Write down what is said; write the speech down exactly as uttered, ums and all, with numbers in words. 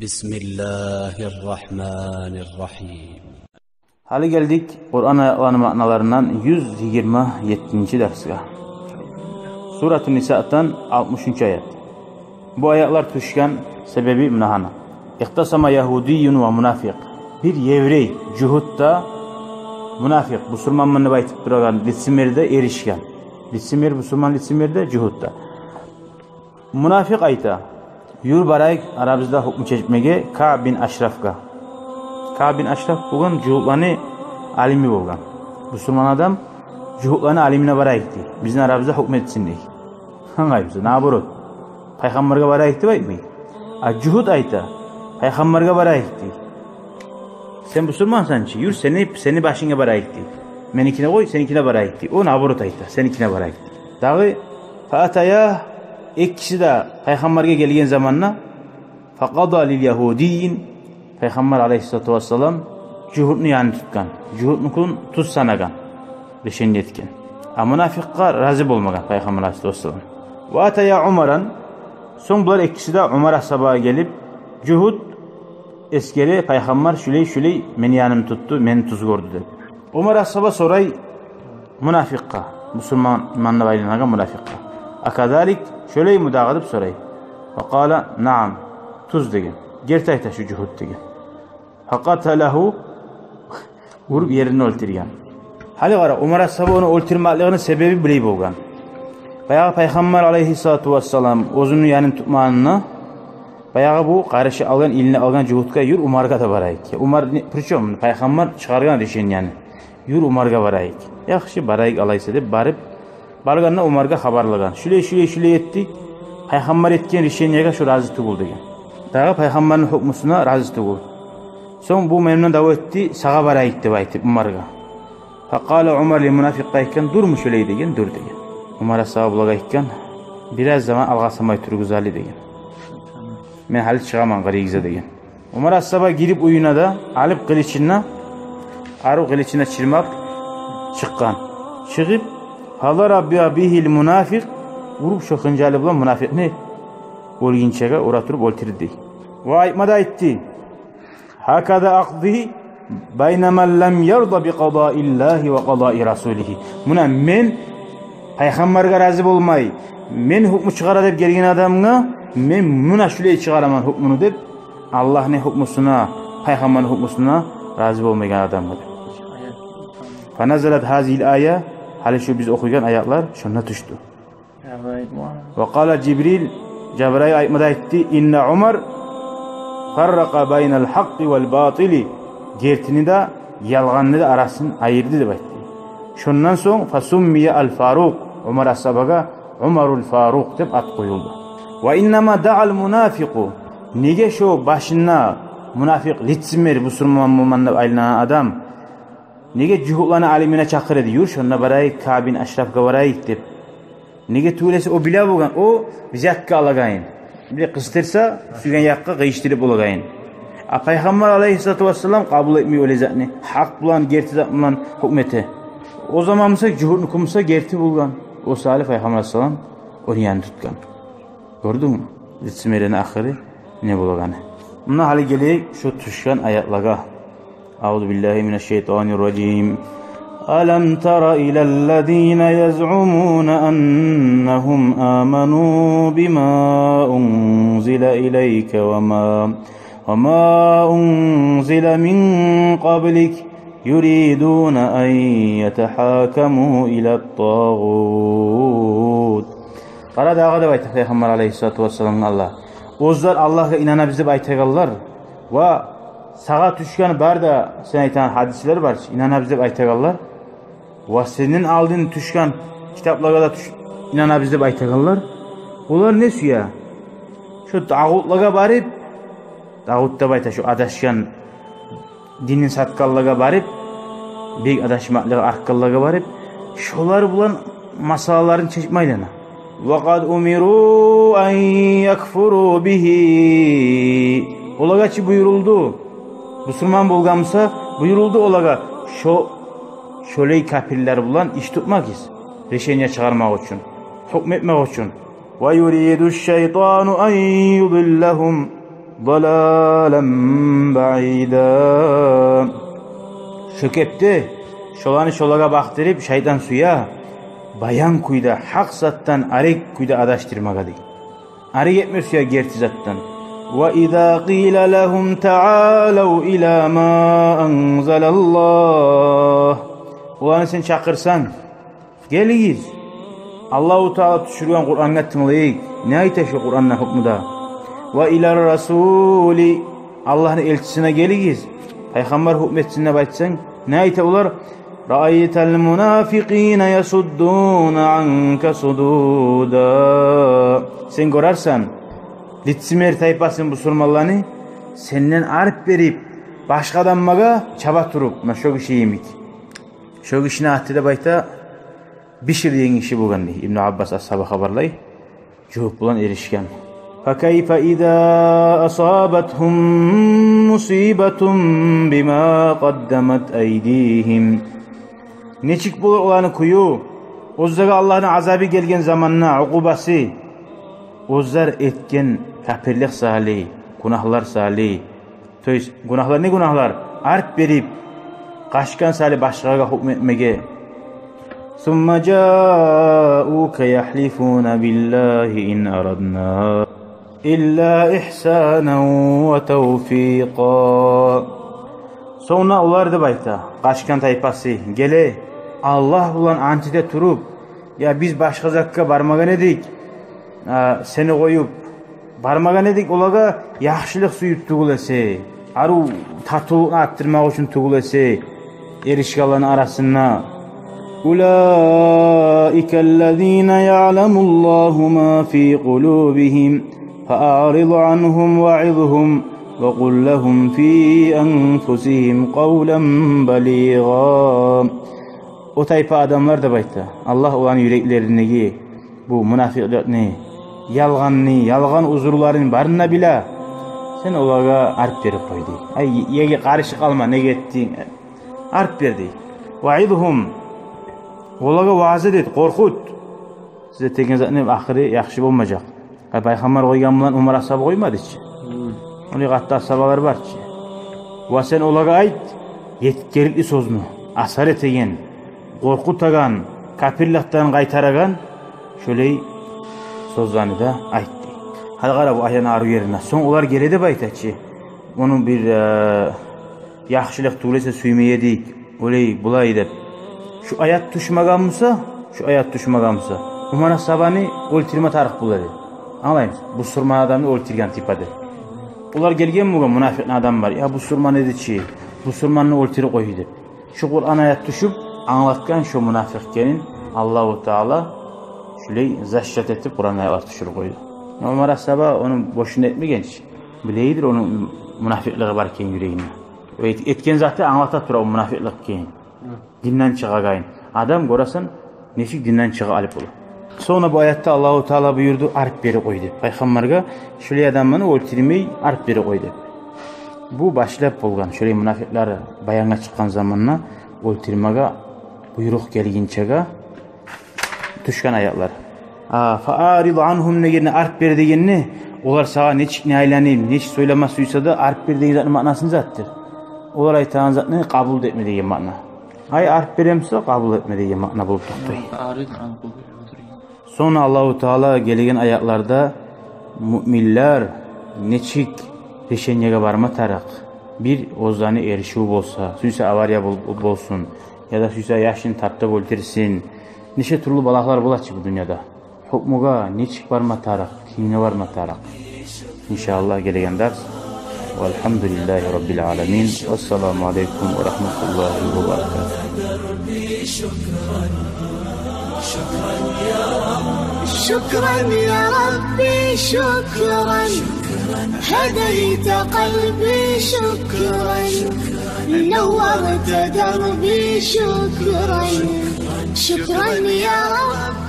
بسم الله الرحمن الرحيم. Гьали гелдик Къуран аятланы маъналарындан юз йигирма еттинчи дарсгъа. Сурату Нисадан алтмышынчы аят. Бу аятлар тюшген себеби муна гьана. اختصم يهودي ومنافق. Бир еврей, жугьут да, мунафикъ, бусурманман деп айтып турагъан лицемер де эришген. Лицемер, бусурман лицемер де, жугьут да. Мунафикъ айта: «Юр, барайыкъ арабызда гьукму чечмеге Каъб бин Ашрафгъа». Каъб бин Ашраф болгъан жугьутланы алими болгъан. Бусурман адам жугьутланы алимине барайыкъ дей. «Бизин арабызда гьукму этсин», — дей. Англаймысыз? Наоборот. «Пайхаммаргъа барайыкъ», — деп айтмай. А жугьут айта: «Пайхаммаргъа барайыкъ», — дей. «Сен бусурмансан чы, юр, сени, сени башынга барайыкъ», — дей. «Меникине къой, сеникине барайыкъ», — дей. О наоборот айта: «Сеникине барайыкъ», — дей. Дагъы فأتيا, экиси де пайхаммаргъа гелген заманда, فقضى لليهودي, пайхаммар алайгьиссалату вассалам жугьутну янын тутгъан, жугьутнукун тюз санагъан, решение этген. А мунафикъгъа рази болмагъан пайхаммар алайгьиссалату вассалам. وأتيا عمرا, сонг булар экиси де Умар асгьабагъа гелип, жугьут эсгере: «Пайхаммар шулай-шулай мени янымны тутду, мени тюз гёрдю», — деп. Умар асгьаба сорай мунафикъгъа, бусурманман деп айланагъан мунафикъгъа: «أكذلك, шолаймы дагъы?» — деп сорай. فقال: نعم, тюз деген. Герти айта шу жугьут деген. فقتله, уруп ерине оьлтюрген. Гьали къара, Умар асгьаба ону оьлтюрмеклигини себеби булай болгъан. Баягъы пайхаммар алайгьиссалату вассалам оьзюню янын тутмагъанына, баягъы бу къаршы алгъан, илине алгъан жугьутгъа: «Юр, Умаргъа да барайыкъ». Я Умар не, причём, пайхаммар чыгъаргъан решенияны. «Юр, Умаргъа барайыкъ». «Яхшы, барайыкъ алайса», — деп барып, баргъанда Умаргъа хабарлагъан: «Шулай, шулай, шулай этдик. Пайхаммар этген решениеге шу рази тюгюл», — деген. Дагъы пайхаммарны гьукмусуна рази тюгюл. Сонг бу мени булан дав этди, сагъа барайыкъ деп айтып Умаргъа. فقال عمر للمنافق, айтгъан: «Дурму шолай?» — деген. «Дур», — деген. Умар асгьаба булагъа айтгъан: «Бираз заман алгъасамай туругъуз гьали», — деген. «Мен гьали чыгъаман къырыйыгъызгъа», — деген. Умар асгьаба гирип уьюне де, алып къылычын да, арив къылычын да чырмап чыкъгъан. Чыгъып, فضرب به المنافق, уруп шо хынжалы булан мунафикъни оьлгюнчеге ура туруп оьлтюрдю дей. Ва айтма да айтды: «هكذا أقضي بين من لم يرض بقضاء الله وقضاء رسوله». Муна мен пайхаммаргъа рази болмай, мен гьукму чыгъара деп гелген адамгъа мен муна шулай чыгъараман гьукмуну деп, Аллагьны гьукмусуна, пайхаммарны гьукмусуна рази болмайгъан адамгъа деп. فنزلت هذه الآية, гьали шу биз охуйгъан аятлар шонда тюшдю. Ва къала Жибрил, Жабрайыл айтма да айтды: «Инна Умар фарракъа байнал хакъкъи вал батили». Гертини де, ялгъанны да арасын айырды деп айтды. Шондан сонг фасуммия ал-Фарукъ, Умар асгьабагъа Умарул Фарукъ деп ат къоюлду. Ва иннама даъал мунафикъу. Неге шо башында мунафикъ, лицемер, бусурман болман деп айланагъан адам, неге жугьутланы алимине чакъыра эди: «Юр, шонда барайыкъ, Каъб бин Ашрафгъа барайыкъ», — деп? Неге тюгюл эсе, о биле болгъан, о взятка алагъанын. Биле къыстырса, сюйген якъгъа къыйышдырып болагъанын. А Пайхаммар алайгьиссалату вассалам къабул этмей олай затны. Гьакъ булан, герти зат булан гьукму эте. О заман буса, жугьутнуку буса герти болгъан. О саялы Пайхаммар алайгьиссалам ону янын тутгъан. Гёрдюнгмю? Лицемерияны ахыры не болагъаны. Муна гьали гелейик шо тюшген аятлагъа. أعوذ بالله من الشيطان الرجيم. ألم تر إلى الذين يزعمون أنهم آمنوا بما أنزل إليك وما، وما أنزل من قبلك يريدون أن يتحاكموا إلى الطاغوت. Къара дагъы деп айта Пайхаммар алайгьиссалату вассаламгъа Аллагь. Оьзлер Аллагьгъа инанабыз деп айтагъанлар ва сагъа тюшген бар да, сен айтагъан гьадислер бар чы, инанабыз деп айтагъанлар. Ва сенден алдын тюшген китаплагъа да тюш-, инанабыз деп айтагъанлар. Олар не сюе? Шо тагъутлагъа барып, тагъут деп айта шо адашгъан, динин сатгъанлагъа барып, бек адашмакълыкъгъа аркъгъанлагъа барып, шолар булан масъалаларын чечме айлана. وقد أمروا أن يكفروا به. Олагъа чы буюрулду, бусурман болгъан буса, буюрулду олагъа шо, шолай капирлер булан иш тутмагъыз, решение чыгъармакъ учун, гьукму этмек учун. ويريد الشيطان أن يضلهم. ضلالا بعيدا. Шо кепде шоланы шолагъа бакъдырып шайтан сюе баян кюйде, гьакъ затдан арек кюйде адашдырмагъа дей. Арек этме сюе герти затдан. وإذا قيل لهم تعالوا إلى ما أنزل الله. Оланы сен чакъырсанг, гелигиз, Аллагьу Таала тюшюрген Къурангъа тынглайыкъ. Не айта шо Къуранда гьукму да? وإلى الرسول, Аллагьны элчисине гелигиз, пайхаммар гьукму этсин деп айтсанг, не айта олар? رأيت المنافقين يصدون عنك صدودا. Сен гёрерсен лицемер тайпасын, бусурманланы, сенден арт берип, башгъа адамлагъа чаба туруп, муна шо гиши йимик. Шо гишини аты деп айта Бишр деген гиши болгъан дей. Ибну Аббас асгьаба хабарлай, жувап булан эришген. فكيف إذا أصابتهم مصيبة بما قدمت أيديهم. Нечик болур оланы кюю, оьзлеге Аллагьны азабы гелген заманда, укъубасы, оьзлер этген капирлик саялы, гюнагьлар саялы, то есть гюнагьлар, не гюнагьлар? Арт берип, къачгъан саялы башгъагъа гьукму этмеге. ثم جاءوك يحلفون بالله إن أردنا إلا إحسانا وتوفيقا. Сонг да олар деп айта, къачгъан тайпасы геле, Аллагь булан ант эте туруп, я биз башгъа затгъа бармагъан эдик, а, сени къоюп, бармагъан эдик олагъа яхшылыкъ сююп тюгюл эсе, арив татывлукъну артдырмакъ учун тюгюл эсе, эришгенлени арасында. أولئك الذين يعلم الله ما في قلوبهم فأعرض عنهم وعظهم وقل لهم في أنفسهم قولا بليغا. О тайпа адамлар деп айта, Аллагь оланы юреклериндеги бу мунафикълыкъны, ялгъанны, ялгъан узурларын барын да биле. Сен олагъа арт берип къой дей. Ай, еге къарышып къалма, неге этдинг? Арт бер дей. وعظهم. Олагъа ваъза эт, къоркъут. Сиз этеген затны ахыры яхшы болмажакъ. Ай, пайхаммар къойгъан булан Умар асгьаба къоймады чы. Гьм. Ону къатты асгьабалар бар чы. Ва сен олагъа айт етгерикли сёзню, асар этеген, къоркъутагъан, капирликден къайтарагъан шолай сёзлени де айт дей. Гьали къара бу аятны арив ерине. Сонг олар геле деп айта чы, ону бир, э, яхшылыкъ тюгюл эсе сюймей эдик, олай, булай деп. Шу аят тюшмеген буса, шу аят тюшмеген буса, Умар асгьабаны оьлтюрме тарыкъ бола эди. Англаймысыз? Бусурман адамны оьлтюрген типа деп. Олар гелген бугъар, мунафикъни адамлар, я бусурман эди чи, бусурманны оьлтюрюп къой деп. Шу Къуран аят тюшюп, англатгъан шу мунафикъ экенин Аллагьу Таала, шулай защищать этип Къуран аятлар тюшюрюп къойду. Умар асгьаба ону бошуна этмеген чи. Биле эди ону мунафикълыгъы бар экен юрегинде. О эт-, этген заты англата тура о мунафикълыкъ экенин. Гьм. Динден чыгъагъанын. Адам, гёресен, нечик динден чыгъып къалып бола. Сонг бу аятда Аллагьу Таала буюрду, арт берип къой деп. Пайхаммаргъа шулай адамланы оьлтюрмей, арт берип къой деп. Бу башлап болгъан, шулай мунафикълар баянгъа чыкъгъан заманда оьлтюрмеге буйрукъ гелгинчеге тюшген аятлар. А, فأعرض عنهم дегенде, арт бер дегенде, олар сагъа нечик не айланып, нечик сёйлеме сюйсе де, арт бер деген затны маънасы не затдыр? Олар айтагъан затны къабул этме деген маъна. Ай, арт бере буса, къабул этме деген маъна болуп токътай. فأعرض عنهم. Сонг Аллагьу Таала гелеген аятларда муъминлер нечик решениеге барма тарыкъ. Бир оьзлени эришив болса, сюйсе авария бол-, болсун, яда сюйсе яшын таптап оьлтюрсюн. Нече тюрлю балагьлар бола чы бу дюньяда. Гьукмугъа нечик барма тарыкъ, кимге барма тарыкъ? Иншааллагь, гелеген дарс. والحمد لله رب العالمين. والسلام عليكم ورحمة الله وبركاته. شكرا يا ربي، شكرا، هديت قلبي، شكرا، نورت دربي، شكرا، شكرا يا رب.